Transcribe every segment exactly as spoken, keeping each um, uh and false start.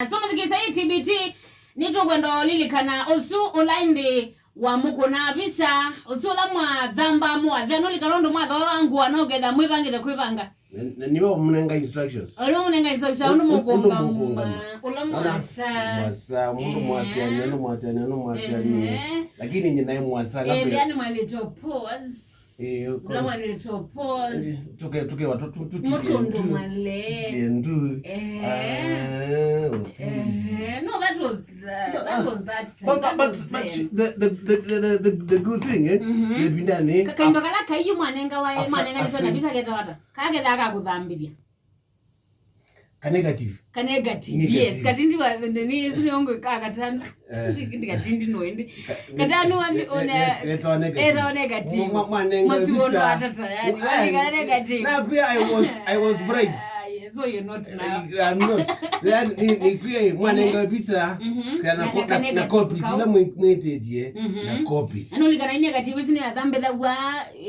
So, mũthikĩĩsya, ĩ T B T, nĩtũkwenda ũlilikana ũsu ũla ĩndĩ wamũkũna visa, ũsu ũla mwathamba mwathea, nũlikana ũndũ mwathoa ngũa, no ketha mwĩvangĩte kwĩvanga. Na, na nĩwe ũmũnenga instructions. Ũla ũmũnenga instructions, ũndũ mũkũngama, ũla mwasa. Mwasa, mũndũ mwatiania, ũndũ mwatiania, ũndũ mwatiania. Ehe. Lakini nyina nĩ mwasa, labda. Eh, yani mwanĩtwe pause. Eh, ũla mwanĩtwe pause. Eh, tuke, tuke wa, tu, tu, tu, mũtũndũ male. Tutilie ndu. Eh. Ah, upuzi. Eh, no, that was the, that was that time. But, but, but, but the, the, the, the, the, the good thing, eh? Ĩvindanĩ. Ka-, kaindo kala kaiyu mwanenga wa, mwanenga nĩsona visa ketawa ata? Kaketha kakũthambĩthya. Ka negative. Ka negative, yes. Negative. Katindi wa, ndi, ni, isu nĩ ongo ka katano. Eh. Ndi, ndi katindi no, ndi. Ka-, katano wa, ndi, one, ne-, ne-, netawa negative. Etawa negative. Mwa-, mwa-, mwanenga visa. Atata, yani, eh, wanenga negative. Nakwĩa, I was, I was bright. Ah, yes, so you're not now. Eh, I'm not. Yani, nĩ, nĩkwĩa, mwanenga visa, kana na, ko-, na, na copies, ila mwĩ-, mwĩtĩtie, na copies. Ano likana negative, isu nĩ athambĩthaw'a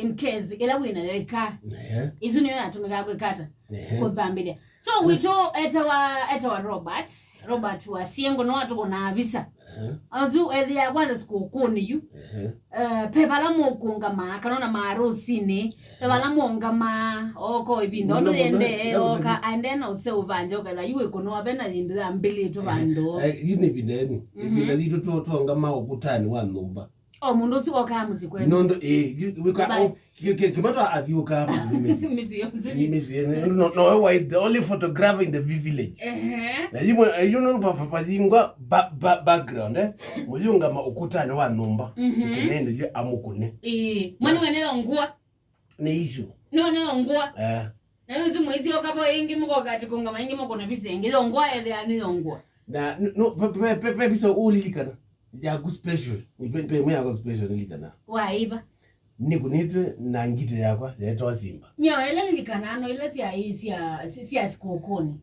in case, ila wĩna yeka. Eh. Isu nĩyo yatũmĩkaa kwĩkata. Ehe. Kũthambĩlya. So, witũ etawa, etawa Robert. Robert wa Siengo no atũkũnaa visa. Ehe. Asu ethĩa kwanza sikũkũnĩ yu. Ehe. Eh, pe vala mũkũngamaa, kana ona maarũsinĩ, pe vala mũngamaa, oka o ĩvinda, mũno, ũndũ mũno, yendee, mũno, oka, mũno. Aendee na ũseo ũvanja, ũketha yu ĩkũnwa ve na yĩndũ yambĩlĩtwe vandũ. Eh, yu nĩ ĩvinda yenu. Ĩvinda yitũ tũ-, tũongamaa ũkũtanĩ wa nyũmba. O mũndũ ũsu okaa mũsyĩ kwenu. Nũndũ, ĩĩ, yu-, wĩka, bye. O, ki-, ki-, kĩmatwa athiũkaa mĩsyĩ. Mĩsyĩ yonthe. Mĩsyĩ, no, no, we were the only photographer in the village. Ehe. Na yu mwe-, yu no pa-, pa-, payingwa ba-, ba-, background, eh? Mũyũngama ũkũtanĩ wa nyũmba. Mhm. Ũkenende yu amũkũne. Ĩĩ. Mwani wene yo ngũa. Nĩ issue. Nĩ wene yo ngũa. Eh. Na yu si mwĩsĩ okavo ĩngĩ mũkoka atĩ kũngama ĩngĩ mũkũna visa ĩngĩ. Yo ngũa ethĩa nĩ yo ngũa. Na, n-, no, pe, pe, pe, pe visa ũlilikana. Yaku special. Ni pe, pe, ĩmwe yakwa special nilikana. Waiva. Nĩkũnĩtwe na ngitĩ yakwa, yaĩtawa Simba. Nyo, ĩla nilikanaa no ila sya, sya, sya, sya sikũkũnĩ.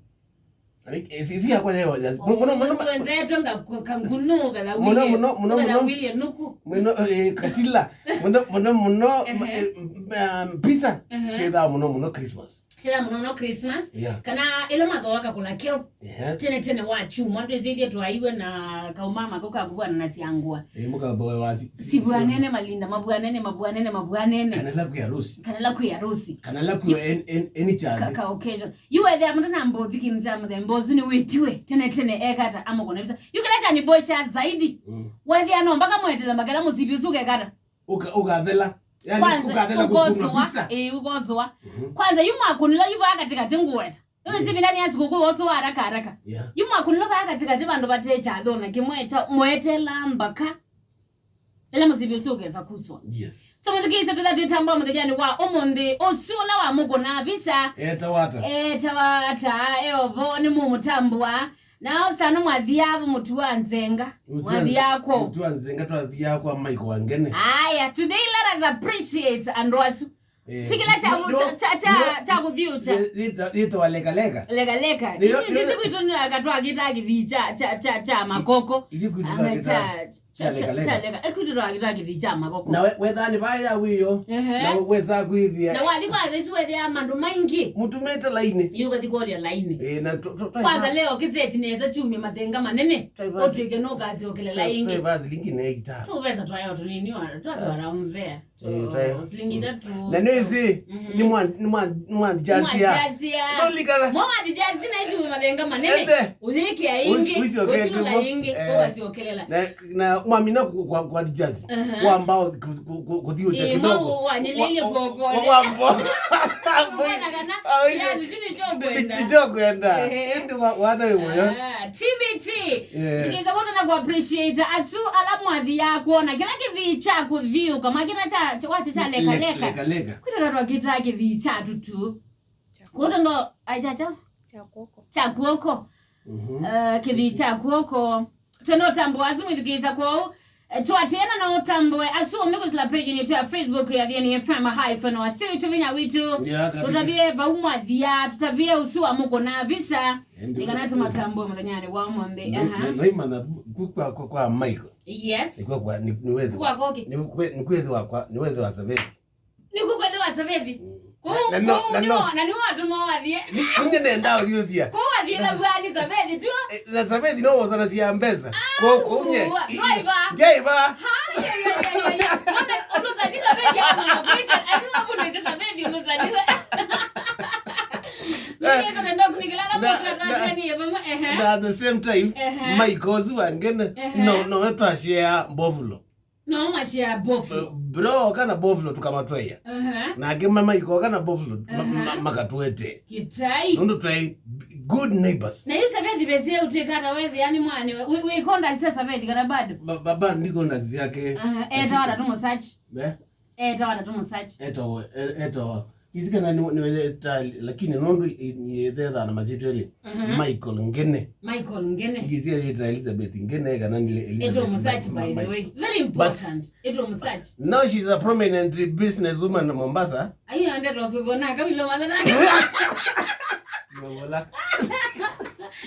Ani, eh, si, si yakwa yayo, ya, mũno, mũno, mũno, nzenzetwe nga, kangunu, kana mũno, mũno, mũno, kana mũno, wĩlye nuku. Mũno, eh, katila. Mũno, mũno, mũno, ehe, eh, m-, um, pizza. Ehe. Syĩthaa mũno, mũno Christmas. Sila mũno mũno Christmas. Yeah. Kana ĩla mathoa kakũla keo. Yeah. Tene tene wa chuma, ndwĩsĩthie twaiwe na kaumama kau ka kũvwana na syangũa. Eh, mũkathoewa si-, si-, sivwanene malinda, mavwanene, mavwanene, mavwanene. Kana la kwĩ harusi. Kana la kwĩ harusi. Kana la kwĩ an-, an-, any child. Ka, ka occasion. Yu wethĩa mũndũ na mbothi kĩndũ kya mũthemba ũsu nĩ wĩtiwe. Tene tene ekata amũkũna visa. Yu kĩla kyanibosha zaidi. Mm. Wethĩa no mpaka mwetela mpaka ĩla mũsivi ũsu ũkekata. Ũka-, ũkathela. Yani, kwanza, ũkathela kũkũnwa ũkosũa, visa. Ĩĩ, ũkosũa. Mhm. Kwanza, yu mwakũnĩlwa yu vaa katĩkatĩ ngũweta. Ĩĩ. Ĩĩ, sivinda nĩ ya sikũkũ wosũa haraka haraka. Yeah. Yu mwakũnĩlwa vaa katĩkatĩ vandũ vate kyathĩ ona kĩmwe kya mwetela mbaka ĩla mũsivi ũsu ũkesa kuswa. Yes. So, mũthikĩĩsya tũla twĩtambwa mũthenyanĩ wa ũmũnthĩ, ũsu ũla wamũkũnaa visa. Etawa ata? Etawa ata? Eovo, nĩ mũmũtambũa. Na osa nĩ mwathiaa mũtu wa nzenga. Mũtu wa, mwathiaa kwoo. Mũtu wa nzenga twathiaa kwa Michael Wangene. Aya, today let us appreciate andũ asu. Eh, ti kĩla kya, nĩ, kya, kya, kya, nĩ, kya kũthiũkya. Yĩ-, yĩta-, yĩtawa lekaleka. Lekaleka. Nĩyo, nĩ, nĩ, ndĩsĩ kwitũ nĩ aka twakĩtaa kĩthii kya, kya, kya, kya makoko. Ithyĩ kwitũ twakĩtaa kya, kya, kya lekaleka. Kya leka. Ĩkwitũ twakĩtaa kĩthii kya makoko. Na we-, wethaa nĩ vaya wĩyo. Ehe. Na we-, wesa kwĩthĩa. Na wathi kwanza isu wethĩa mandũ maingĩ. Mũtumĩte lainĩ. Yu ũkathi kũlya lainĩ. Eh, na tũ-, tũ-, tũ-, kwanza leo kĩseti nesa kyumye mathenga manene. Twaivasi. Ũtwĩke nũkasyokelela ĩngĩ. Twaivasi lingi ne ita. Tũvesa twayo tũnini wa, twaswara mvea. Eh, twayo. Silingi itatu. Na nĩsĩ, mhm, nĩ mwa-, nĩ mwa-, nĩ mwandijastia. Mwandijastia. Nolikana. Mwa mwandijastia na itu mathenga manene. Ende. Ũyĩkĩa ĩngĩ, ũsi-, ũsi ũkenge ũtula mo-, ĩngĩ, eh, ũgasyokelela. Na, na mwamina ku-, kwa, kwa dijasi. Aha. Wamba ku-, ku-, ku-, kũthiũkya kidogo. Ĩĩ, mwa-, wanyelele kwoko. Wa-, wa-, wamba. Ũkwona kana, ah, ĩĩ, kiasi tu nĩkyo kwenda. Nĩkyo kwenda. Ehe. Ende wa-, wana wĩ mũyo. Ah, T B T. Yeah. Ndikĩsa kũtana ku appreciate asu ala mwathiaa kwona kĩla kĩthii kya kũthiũka, makĩna kya, kya, wati kya leka, leka, leka. Kwitũ na twakĩtaa kĩthii kya tutu. Kũtũ ndo, ai, kya, kya? Kya kwoko. Kya kwoko. Mhm. Eh, kĩthii kya kwoko. Twenda ũtambũa asu mwĩthukĩĩsya kwoou. Eh, twatĩana na ũtambũe asu ũmĩ kũsila page yetu ya Facebook ya Thieni F M hyphen wa Siri Tuvinya Witu. Yeah, kabisa. Tũtavye vau mwathiaa, tũtavye ũsu wa mũkũna visa. Ĩndĩ nĩ kana tũmatambũe mũthenyanĩ wa ũmũnthĩ. Nĩ, aha, nĩ, nĩimanya ku-, kwa, kwa, kwa Michael. Yes. Nĩkw'o kwa, nĩ, nĩwethĩwa. Kwa koki. Nĩ kwe-, nĩkwethĩwa kwa, nĩwethĩwa Savethi. Nĩkw'o kwethĩwa Savethi. Mm. Na no, na no. Na nĩ watũma wathie. Nĩ, nĩ nenda ũthiũthia. Kũu wathie na vua nĩ Sabethi tu. Eh, na Sabethi no wosana cia mbesa. Kũu, kũu nye. Ndwaiva. Ndwaiva. Ulusa ni Sabethi ya mama kuita. Ani wabu nĩ Sabethi ulusa niwe. Nĩ nenda kũnikilala mtu atwatani ya mama. Ehe. Na at the same time, Michael Zuangene, no, no, twashare mbovulo. No mashare bofu. Bro kana bovulo tukamatweya. Ehe. Na angĩ mamaiko kana bovulo makatwete. Kitai. Nũndũ twĩ good neighbors. Na yu Sabethi bese utwika ata wethi yani mwane we contact cia Sabethi kana bado? Bado ndi contact yake. Eta wala tumu search. Eh? Eta wala tumu search. Eta eta Isi kana nĩ, nĩ weta, lakini nũndũ yethetha na masyĩtwa elĩ, Michael Ngene. Michael Ngene. Ngĩsĩ yĩta Elizabeth Ngene kana nĩ Elizabeth. It will search, by the way. Very important. It will search. Now she's a prominent business woman in Mombasa. Ayo ndeto sugona kawilo mazana. Ndogola.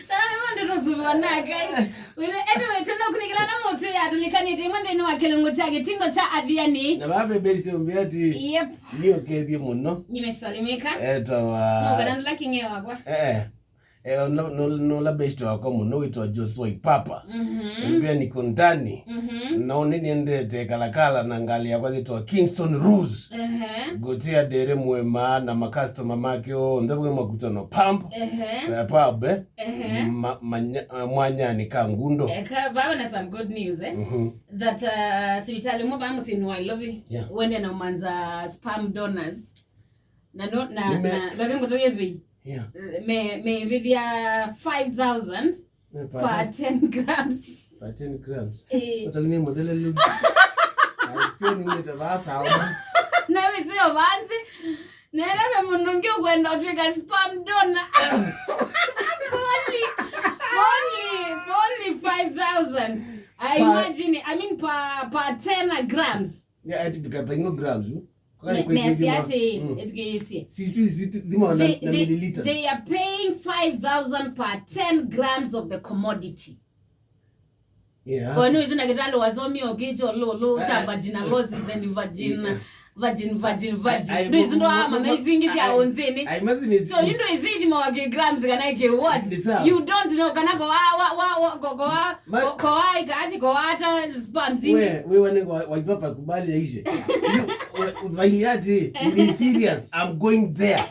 Tawe wonde tũsuvwa nake. Wĩna, anyway, tena kũnengela na mũtu ya tũlikanĩte ĩmwe nthĩnĩ wa kĩlungu kya kĩtindo kya Athiani. Na baba besti umbia ati. Yep. Nĩ ũkethie mũno. Nimesalimika. Etawa. No kana ndula kinge wakwa. Eh. Eh, no, no, no la besti wakwa mũno wĩtwa Joshua Ipapa. Mhm. Mbia nĩ kondani. Mhm. Na ũnĩ nĩendete kalakala na ngali yakwa yĩtwa Kingston Rose. Ehe. Gotia dere mwema na makastoma make onthe vamwe Makutano pump. Ehe. Eh, pub, eh. Ehe. Ma, manya, eh, mwanyani ka ngundo. Eka, baba na some good news, eh? Mhm. That, uh, sivitali mo ba musini wa Ilovi. Yeah. Wende na umanza sperm donors. Na no, na, Nime- na, lwake ngoto yevi. Yeah. Me, me vithia five thousand per ten grams. Per ten grams. Eh. Utalini modele lu. Sio ni mwe tavasa. Na wisi ovanzi. Nere me mundu ngi ukwenda utwika sperm donor. For only, for only, for only five thousand. I imagine, I mean, per, per ten grams. Yeah, ati bika pengo grams. Kwa ni kwa nesi ati, mm, ethikĩĩsye. Si tu isi thima na, they, na they, milliliters. They are paying five thousand per ten grams of the commodity. Yeah. Kwa nĩ wĩsĩ ndakĩtalĩ wasomi o kĩcho lũlũ cha vagina losses and vagina, virgin, virgin, virgin. Nĩ wĩsĩ ndo ama na isu ingĩ sya ũnzĩnĩ. So you know is it more grams kana ike what? You don't know kana kwa wa, wa, wa, kwa, kwa, kwa, kwa ika ati kwa ata sperms. We, we wane kwa, wa Ipapa kubali yaishe. Vaiati ni serious. I'm going there.